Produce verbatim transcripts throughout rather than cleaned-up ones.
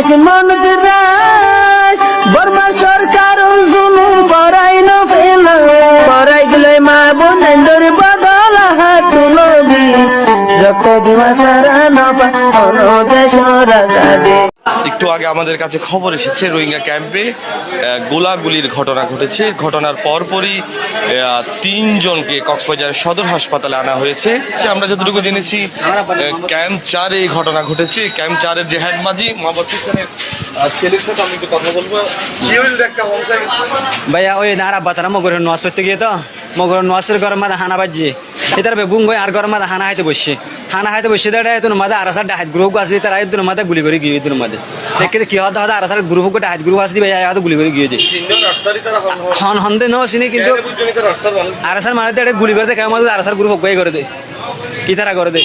Monot rai, Borma sorkaror zulum forai no fela, forai dile ma bonaindor bodol ahat tulobi, rokto diwa sara no pa, hono decor azadi. একটু আগে আমাদের কাছে খবর এসেছে, রোহিঙ্গা ক্যাম্পে, আহ, গোলাগুলির ঘটনা ঘটেছে। ঘটনার পরপরই, আহ, তিনজনকে কক্সবাজার সদর হাসপাতালে আনা হয়েছে। যে আমরা যতটুকু জেনেছি, আহ, ক্যাম্প চারে এই ঘটনা ঘটেছে। ক্যাম্প চারের যে হেড মাঝি মোহাম্মদ হোসেনের, আহ, ছেলের সাথে আমি একটু কথা বলবো। কি হইল দেখা, হোসেন? ভাইয়া, ওই নারা বাতারা মগর নোয়াজ পড়তে গিয়ে তো, মগর নোয়াজ পড়ে ঘরের মাঝে হানা বাজছে। Ítara beggún goi añár góror mazé hána háite boiccé. Hána háite boiccé de, étunor mazé ARSAr dhahait guruf uggúa asé, ítara étunor mazé guli gorí giyé, étunor mazé. Dekkí de ki hoó de, ARSAr guruf uggúa dhahait guruf asé de, bái, ítara guli gorí giyé de. Hon hon, hon de no siní, kintu ARSAr manúic de, éçe guli goré de, kemor mazé ARSAr guruf uggúa goré de. Ítara goré de.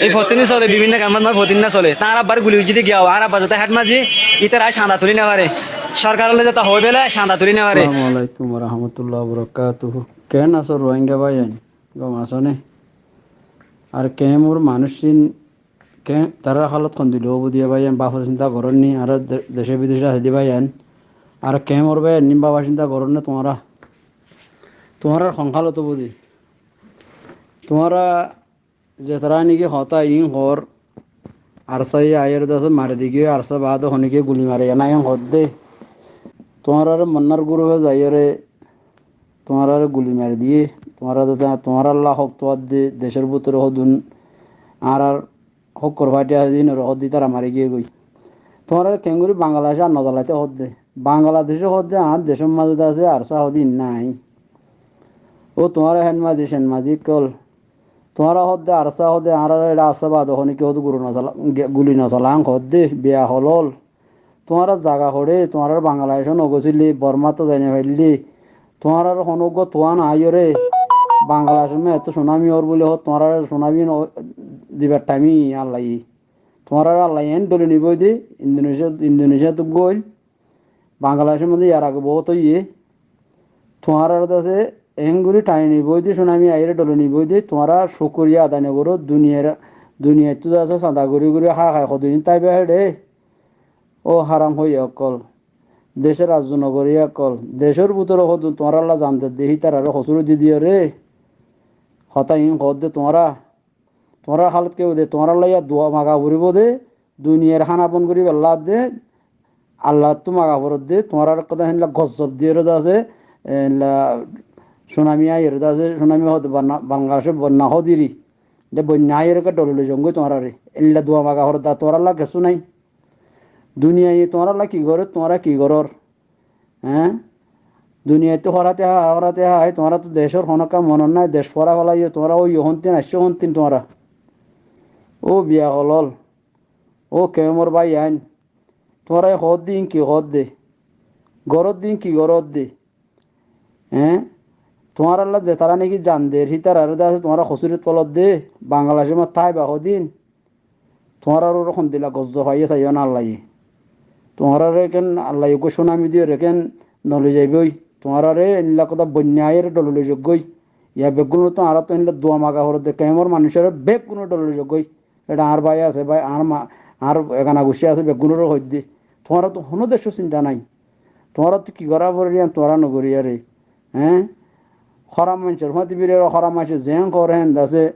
Ei fottín sole, bibinno kemor mazé fottín sole. Añár abbare guli goijjé de kiyá, añár abba zata héd mazé, ítara canda tuli no fare. Sorkaror loi zata hoi bele canda tuli no fare. Assalamu alaikum wa rahmatullahi wa barakatuhu. Keén asó Rohingya bái ain? Gom asó né? Ar kemor manúic ín, ke-, tarár hálot hondilla óibo de bái ain, báfa sinta gorónni, ar de-, decé bidecé asé de bái ain. Ar kemor bái ain ín báfa sinta gorónne tuáñra. Tuáñrar hon hálot óibo de. Tuáñra Zetará niki hotá iín hoór, ARSA ye aiyóre de asé mari di giyói, ARSA baade honíkiye guli mare, iín hoódde. Tuáñráre monnár gúrufe zaiyóre tuáñráre guli mari diyé, tuáñra de, tuáñrálla hók tuáñr de, decór bútore hódun añárár hókkor fáthi asé de, iínoré hódde ítara mari giyé goi. Tuáñráre keéngorí Bangladecé ar nozalaitó hódde. Bangladecé hódde añár decór mazé de asé, ARSA hódde iín nái. Ó tuáñra hénmazi, cénmazi ókkol, tuáñra hoódde ARSA hoódde, añáráre eçé ARSA baade honíkiye hoódde guli nosala-, ge-, guli nosala hoódde, biya holol. Tuáñrar zaga hoçé, tuáñrar Bangladecót nogosíle, Bormát zai nofaillé. Tuáñrar honó uggúa tuáñra aiyóre, Bangladecót etó cunami ór buli hoó, tuáñráre cunami no-, dibar thaim Allaye. Tuáñráre Allaye eén dholi nibói de, Indonesia, Indonesiat uggúa óil. Bangladecór mazé yar age boóut óiye. Tuáñráre de asé eéngorí thani nibói de, cunami aiyóre dholi nibói de, tuáñra cúkuriya adai nogoró, duniyar, duniyaittú de asé sanda gorí gorí há hái hodin táiba héçe. Ó háram hoiya ókkol, decór arzu nogoriya ókkol, decór bútore hodun tuáñrálla zan dedde hítararé hosúri di diyóre. Hotá iín hoódde tuáñra. Tuáñrar hálot ki óibo de, tuáñrálla yá dua maga foribó de, duniyar hána bon gorí felaiyé de, Allattú maga foredde, tuáñráre ekkán héndilla gozzob diyóre de asé, héndilla cunami aiyóre de asé, cunami hoódde bonna, Bangladecót bonna hoódiri, de bonna aiyóre ekká dholi loi zongói tuáñráre, héndilla dua maga foredde, tuáñrálla kessú nái. Duniyaye tuáñrálla ki goré, tuáñra ki gorór? Eé? Duniyaittú horáte há, horáte há, tuáñrattú decór honó kam monot nái, dec fora felaiyó, tuáñra óiyo hontín, aiccó hontín tuáñra. Ó biya holol, ó kemor bái ain, tuáñra hoódde iín ki hoódde? Goródde iín ki goródde? Eé? Tuáñrálla zetará niki zan der, hítararé de asé tuáñra hosúrit felodde, Bangladecór mazé táiba hodin. Tuáñrár uore hondilla gozzob aiyé saiyó na Allaye. Tuáñráre ekkán Allaye uggúa cunami diyóre ekkán no loi zaibói. Tuáñráre endilla hotá bonna aiyóre dholi loi zoggói. Yá beggúnottú añárattú endilla dua maga foredde, kemor manúicoré beggúnoré dholi loi zoggói. Eçé añár bái asé, bái, añár ma, añár egana guccí asé, beggúnoré hoódde. Tuáñrattú honó decór sinta nái. Tuáñrattú ki gorá forer, yían tuáñra nogoríyaré. Eé? Hóram maincór fúañti biriyaré, hóram maincé zeén hoór héen de asé.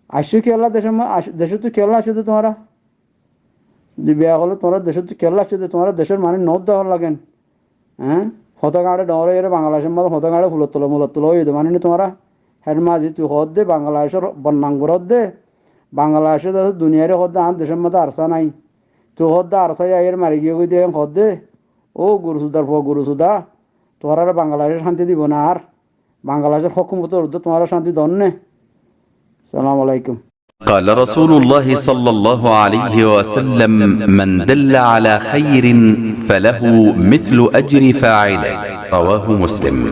Aiccó kiyólla decór ma-, aic-, decóttu kiyólla aiccó de tuáñra? Zodi biya hoóle tuáñra decóttu kiyólla aiccó de, tuáñra decór manúic noódde hoór lagen. Eé? Fotaka añçe dhoóñr óiyore Bangladecór mazé fotaka añçe fulor tola mulor tola óiye de manúic ne tuáñra? Hér mazé tui hoódde Bangladecór bonnam goródde, Bangladecót asé duniyairé hoódde añár decór mazé ARSA nái. Tui hoódde ARSA aiyóre mari giyói de héen hoódde. Ó gurusudar fua gurusuda, tuáñráre Bangladecé cánti dibo na ar? Bangladecór hókumotor uddúa tuáñra cánti donné? Assalamu alaikum. قال رسول الله صلى الله عليه وسلم: من دل على خير فله مثل أجر فاعله. رواه مسلم.